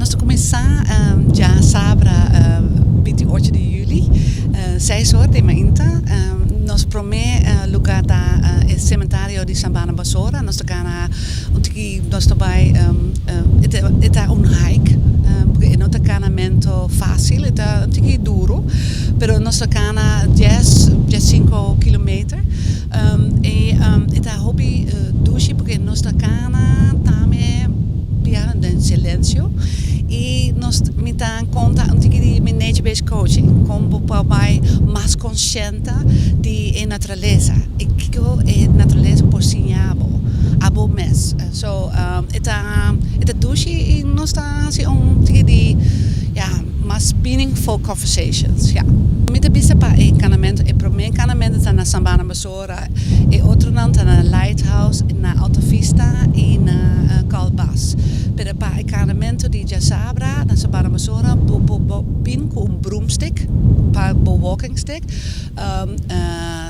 Nos ta kuminsá djasabra 28 di yüli, 6 or di mainta. Nos promé lugá ta e sementario di Sabana Basora. Nos ta kana un tiki, nos ta bai, e ta un hike, porque e no ta kanamentu fásil, e ta un tiki duru, pero nos ta kana 10, 15 kilometer. I e ta hopi dushi porque nos ta kana tambe bia den silensio i nos mi ta konta un tiki di mi nature-based coaching, kon bo por bai mas konsiente di e naturalesa i kiko e naturalesa por siña bo abo mes. So e ta dushi i nos ta hasi un tiki di, ja, mas meaningful conversations, ja. Mi ta bisa pa e kanamentu, e promé kanamentu ta na Sabana Basora, e otronan ta na Lighthouse, na Alta Vista i na Calbas. Pero pa e kanamentu di djasabra na Sabana Basora, bo bo bo bin ku un broomstick, pa bo walking stick,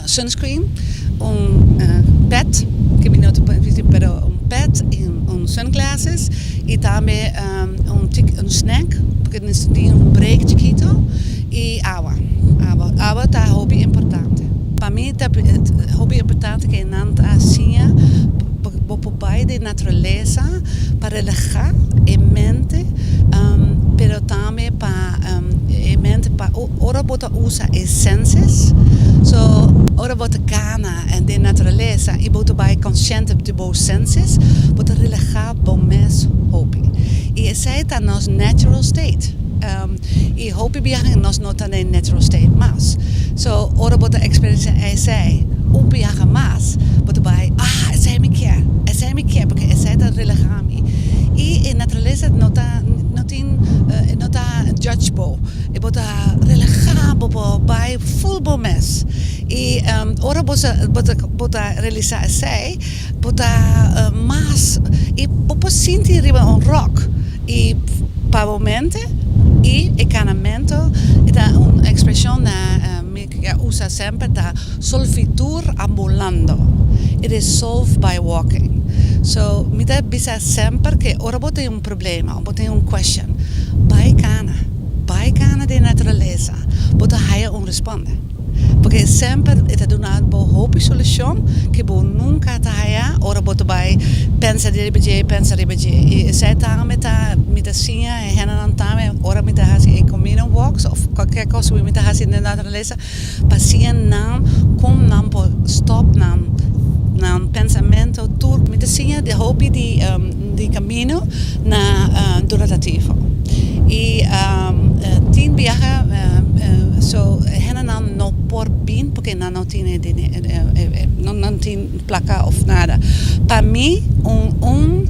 sunscreen, un pet, ku mi no ta pero un pet i un sunglasses i tambe un snack, porque nos tin un break chikitu i awa. Awa, awa ta hopi importante. Pa mi ta hopi importante ku nan ta siña bo por bai den naturalesa pa relahá e mente, pero tambe pa e mente pa ora bo ta usa e senses. So ora bo ta kana den naturalesa i bo ta bai konsiente di bo senses, bo ta relahá bo mes hopi. I esei ta nos natural state. I hopi biaha nos no ta den natural state mas. So ora bo ta eksperensiá esei un biaha mas, bo ta bai, "Ah, esei mi kier, esei mi kier", porque esei ta relahá mi. I e naturalesa no tin, no ta judge bo. E bo ta relahá, bo por bai full bo mes. I ora bo ta realisá esei, bo ta mas i bo por sinti riba un rock i pa bo mente i e kanamentu ta un ekspreshon na mi usa semper, ta solvitur ambulando. It is solved by walking. So mi ta bisa semper ku ora bo tin un problema, bo tin un question, bai kana, bai kana den naturalesa, bo ta haya un responde. Porque semper e ta duna bo hopi solushon ku bo nunka ta haya ora bo ta bai pensa riba dje, pensa riba dje. I esei tambe ta mi ta siña e hendenan tambe ora mi ta hasi e camino walks òf kualke kos ku mi ta hasi den naturalesa, pa siña nan kon nan por stòp nan pensamentu tur. Mi ta siña di hopi di camino na donativo. I tin biaha so hendenan no por bin porque nan no tin no tin plaka òf nada. Pa mi un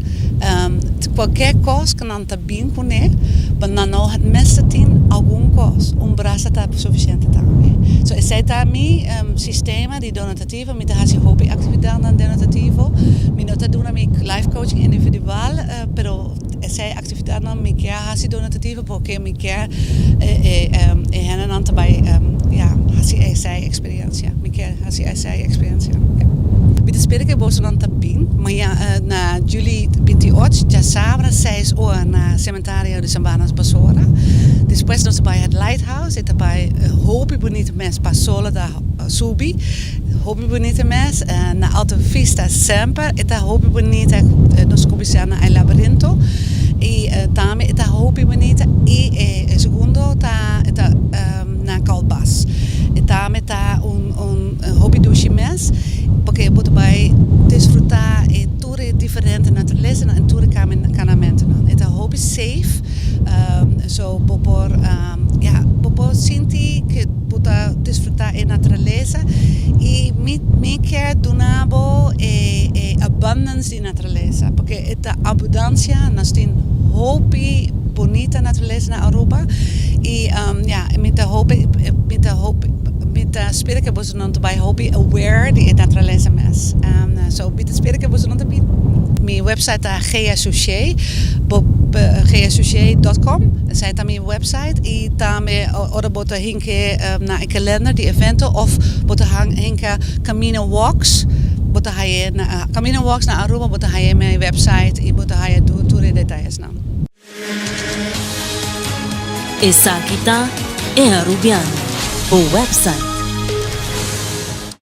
kualke kos ku nan ta bin kuné, but nan no mester tin algun kos, un brasa ta sufisiente tambe. So esei ta mi sistema di donativo. Mi ta hasi hopi aktividatnan donativo. Mi no ta duna mi life coaching individual, pero esei aktividatnan mi kier hasi donativo porque mi kier e hendenan ta bai, ja, hasi esei eksperensia. Mi kier hasi esei eksperensia. Ja. Mi ta spera ku bosonan ta bin mañan na juli 28, djasabra, 6 or na sementario di Sabana Basora. Despues nos ta bai het Lighthouse, e ta bai hopi bunita mes pa solo ta subi. Hopi bunita mes. Na Alta Vista semper e ta hopi bunita, nos kuminsá na e laberinto i tambe e ta hopi bunita i e segundo ta na Calbas. E tambe ta un hopi dushi mes porque bo ta bai disfrutá e tur e diferente naturalesanan en tur e kanamentunan. E ta hopi safe, so bo por, ja, bo por sinti ku bo ta disfrutá e naturalesa i mi kier duna bo e abundance di naturalesa, porque e ta abundansia, nos tin hopi bunita naturalesa na Aruba i, ja, mi ta spera ku bosonan ta bai hopi aware di e naturalesa mes. So mi ta spera ku bosonan ta bin. Mi website ta gasuché, gasuché.com, esei ta mi website i tambe ora bo ta hinka na e kalender di evento òf bo ta hinka Camino Walks, bo ta haya na Camino Walks na Aruba, bo ta haya mi website i bo ta haya tur e detayesnan. Esaki ta E Arubiano, bo website.